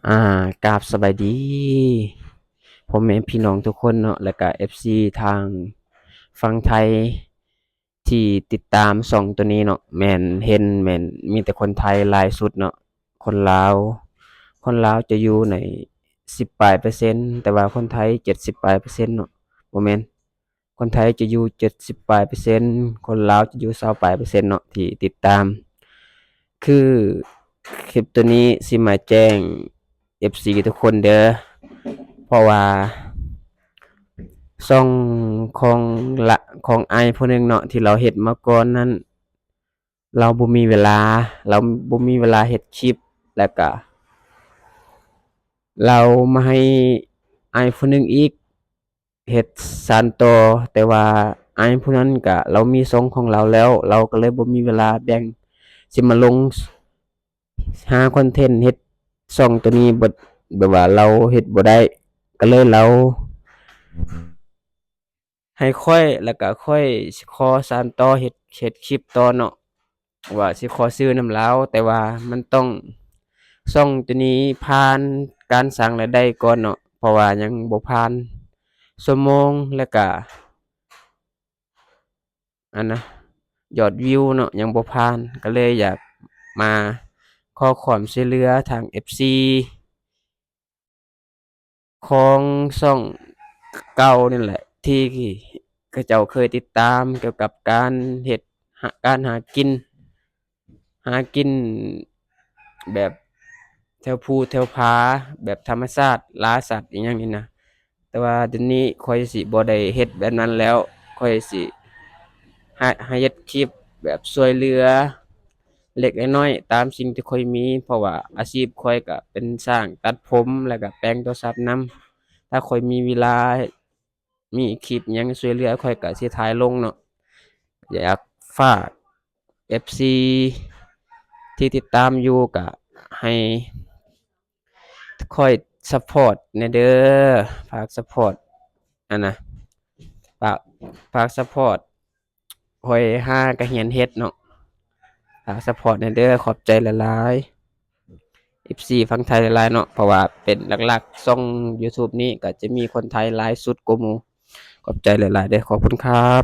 ອາ ກາບສະບາຍດີພໍ່ແມ່ພີ່ນ້ອງທຸກຄົນເນາະ ແລະກະເອັຟຊີທາງຝັ່ງໄທທີ່ຕິດຕາມຊ່ອງໂຕນີ້ເນາະ. ແມ່ນເຫັນ ແມ່ນມີແຕ່ຄົນໄທຫຼາຍສຸດເນາະ. ຄົນລາວ ຄົນລາວຈະຢູ່ໃນສິບປາຍເປີເຊັນ ແຕ່ວ່າຄົນໄທເຈັດສິບປາຍເປີເຊັນເນາະ. ບໍ່ແມ່ນ ຄົນໄທຈະຢູ່ເຈັດສິບປາຍເປີເຊັນ ຄົນລາວຈະຢູ່ຊາວປາຍເປີເຊັນເນາະ ທີ່ຕິດຕາມ. ຄືຄລິບໂຕນີ້ຊິມາແຈ້ງເອັຟຊີທຸກຄົນເດີ ເພາະວ່າຊ່ອງຂອງລະ ຂອງອ້າຍຜູ້ໜຶ່ງເນາະ ທີ່ລາວເຮັດມາກ່ອນນັ້ນ ລາວບໍ່ມີເວລາ ລາວບໍ່ມີເວລາເຮັດຄລິບ ແລ້ວກະລາວມາໃຫ້ອ້າຍຜູ້ໜຶ່ງອີກ ເຮັດສານຕໍ່ ແຕ່ວ່າອ້າຍຜູ້ນັ້ນກະລາວມີຊ່ອງຂອງລາວແລ້ວ ລາວກະເລີຍບໍ່ມີເວລາແບ່ງ ຊິມາລົງຫາຄອນເທັນ ເຮັດຊ່ອງໂຕນີ້ ແບບວ່າລາວເຮັດບໍ່ໄດ້ ກະເລີຍລາວໃຫ້ຂ້ອຍ ແລ້ວກະຂ້ອຍຊິຂໍສານຕໍ່ເຮັດ ເຮັດຄລິບຕໍ່ເນາະ. ວ່າຊິຂໍຊື້ນຳລາວ ແຕ່ວ່າມັນຕ້ອງ ຊ່ອງໂຕນີ້ຜ່ານການສ້າງລາຍໄດ້ກ່ອນເນາະ ເພາະວ່າຍັງບໍ່ຜ່ານຊົ່ວໂມງ ແລ້ວກະ ອັນນະ ຍອດວິວເນາະ ຍັງບໍ່ຜ່ານ ກະເລີຍຢາກມາຂໍຄວາມຊ່ວຍເຫຼືອທາງເອັຟຊີ ຂອງຊ່ອງເກົ່ານີ້ແຫຼະ ທີ່ເຂົາເຈົ້າເຄີຍຕິດຕາມກ່ຽວກັບການເຮັດ ການຫາກິນ ຫາກິນແບບແຖວພູແຖວຜາ ແບບທຳມະຊາດ ລ່າສັດອີ່ຫຍັງນີ້ນະ. ແຕ່ວ່າດຽວນີ້ຂ້ອຍຊິບໍ່ໄດ້ເຮັດແບບນັ້ນແລ້ວ ຂ້ອຍຊິຫາ ຫາເຮັດຄລິບແບບຊ່ວຍເຫຼືອ ເລັກໆນ້ອຍໆ ຕາມສິ່ງທີ່ຂ້ອຍມີ ເພາະວ່າອາຊີບຂ້ອຍກະເປັນຊ່າງຕັດຜົມ ແລ້ວກະແປງໂທລະສັບນຳ. ຖ້າຂ້ອຍມີເວລາ ມີຄລິບຫຍັງຊ່ວຍເຫຼືອ ຂ້ອຍກະຊິຖ່າຍລົງເນາະ. ຢາກຝາກເອັຟຊີທີ່ຕິດຕາມຢູ່ ກະໃຫ້ ຄອຍຊັບພອດແດ່ເດີ ຝາກຊັບພອດ ອັນນະ ຝາກ ຝາກຊັບພອດ ຂ້ອຍຫາກະຮຽນເຮັດເນາະ ຝາກຊັບພອດແດ່ເດີ. ຂອບໃຈຫຼາຍໆ ເອັຟຊີຝັ່ງໄທຫຼາຍໆເນາະ ເພາະວ່າເປັນຫຼັກໆ ຊ່ອງຢູທູບນີ້ກະຈະມີຄົນໄທຫຼາຍສຸດກວ່າໝູ່. ຂອບໃຈຫຼາຍໆເດີ ຂອບຄຸນຄັບ.